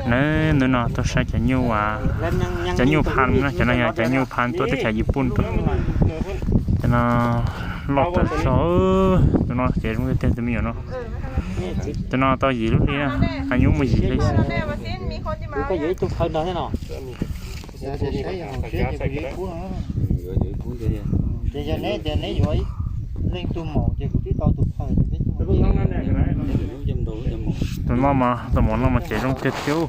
Neb ntawm no tuaj saib cov nyuj, cov nyuj pha no, cov no yog cov nyuj pha tuaj teb chaws Yiv Pooj tuaj. Cov no loj tas zog, tus no ces zoo tiag tiag tus me nyuam no. Tus no tau yim lub hli na, hais nyuj muaj yim hli xwb. Tus no mas, tus maum no mas ces zoo tiag tiag.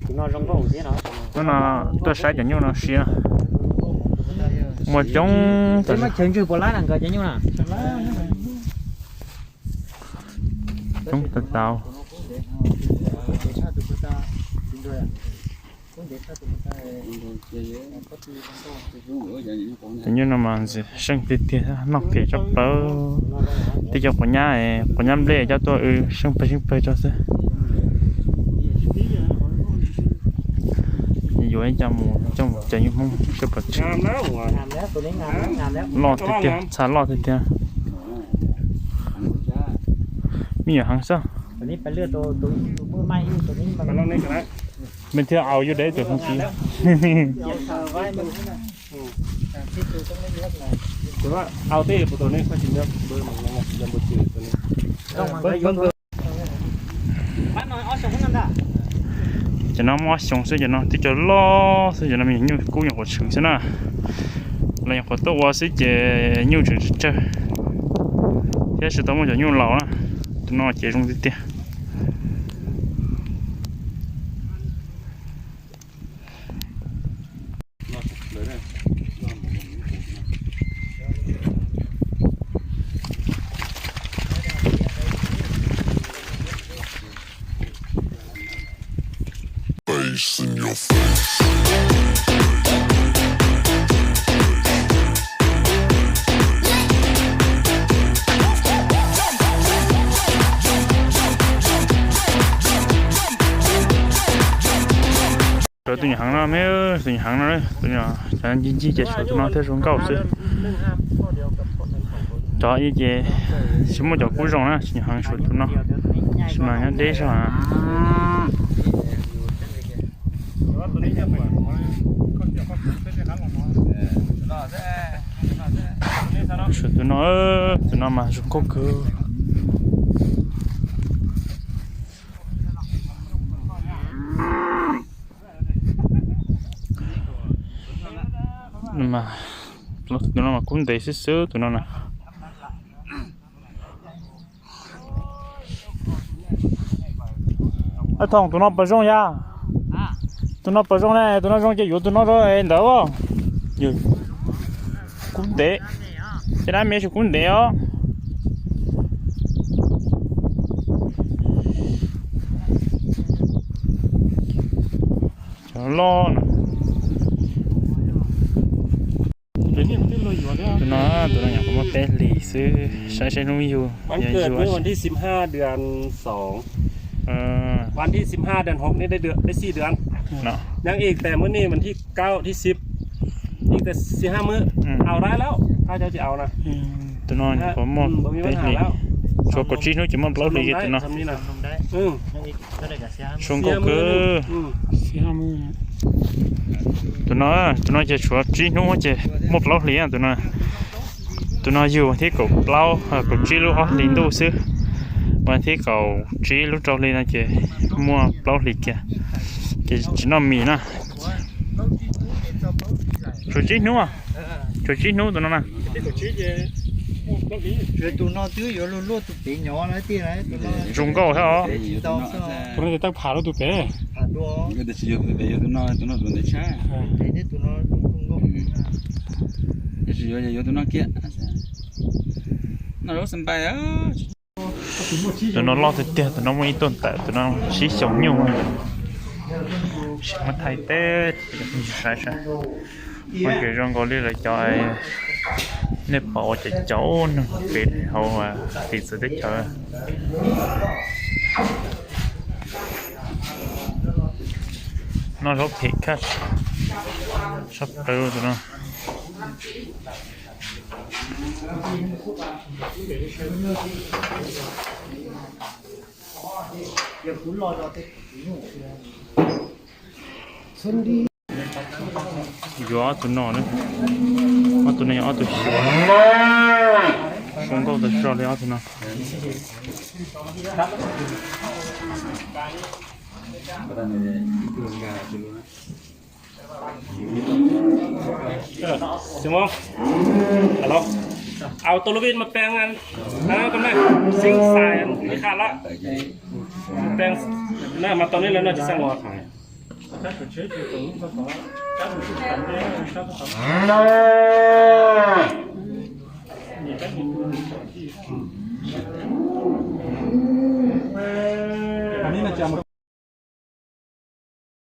Hnub no tuaj saib cov nyuj no siab. Muaj coob tas. Coob tas tas. Cov nyuj no mas ntxim seej tiag tiag, noj phem tshaj plaws. Tib co quav nyab, quav nyab nplej coj tuaj wb seej pawg seej pawg tso xwb. Yuav ib co mus coj mus cov nyuj Hmoob sawv pov tseg. Loj tiag tiag, txha loj tiag tiag. Me nyuam heev xwb. Mej thiaj au yuav deb tus hmoob tib. Cov no muaj ob xyoos xwb, cov no twb cov loj xwb, cov no me nyuam nyuj kub nyuam qhuav tshwm xwb na. Los nyuam qhuav tuaj ua xwb ces nyuj tseem tsawg, thiab tsis tau muaj cov nyuj laus na. Tus no ces zoo tiag tiag. Tshuav tus nyuam heev no me, tus nyuam heev no, tus nyuam ncig ncig ces tshuav tus no thiaj zoo nkauj xwb. Cov ib ces tsis muaj cov kub zoo na, tsis nyuam heev tshuav tus no, tsis mas nyob deb zog. Tshuav tus no, tus no mas zoo nkauj kawg. Tus no mas kub ntev xwb xwb tus no na. Thoom, tus no puas zoo yog? Tus no puas zoo ne? Tus no zoo ces yuav tus no rau ntawd. Kub ntev, ces dab me tsis kub ntev os. Cov loj no. Tus no, tus no nyuam qhuav muaj peb hlis xwb, saib saib hnub yug. Yog yug. Tus no yog tus no nyuam qhuav muaj peb hlis. Tshuav kaum tsib hnub ces muaj plaub hlis kiag tus no. Zoo nkauj kawg. Tus no, tus no ces tshuav tsib hnub ces muaj plaub hlis tus no. Tus no yug thib kaum plaub, kaum tsib lub ob hlis ntuj xwb, vas thib kaum tsib lub rau hli no ces muaj plaub hlis kiag, ces tsis noj mis na. Tshuav tsib hnub, tshuav tsib hnub tus no na. Tus no twb yuav luag luag tus pem nyob lawm tiag. Zoo nkauj thiab os. Tus no ces tawg pham luag tus pem. Tus no, tus no ntawd tshab. Yuav tus no kiag. Tus no loj tiag tiag, tus no muaj ib tuj ntawm, tus no sib xyoos nyuj. Tsis muaj thaij teb, saib saib. Muaj kev zoo nkaus li lawv cov, nej pom ua cov caum neeg pem hauv tim txawv teb chaws. Noj zaub phem khaj, sab plaws tus no. Yog kuv los zog tej kuv nyuj. Yuav ob tug no na. Ob tug no yog ob tug xyuas, zoo nkauj tas zog li ob tug no. Au tau lub vij mas peeg, koj na, xeeb xais ib qha lawm. Peeg na, mas tau neb lawv no tsis xeeb ua.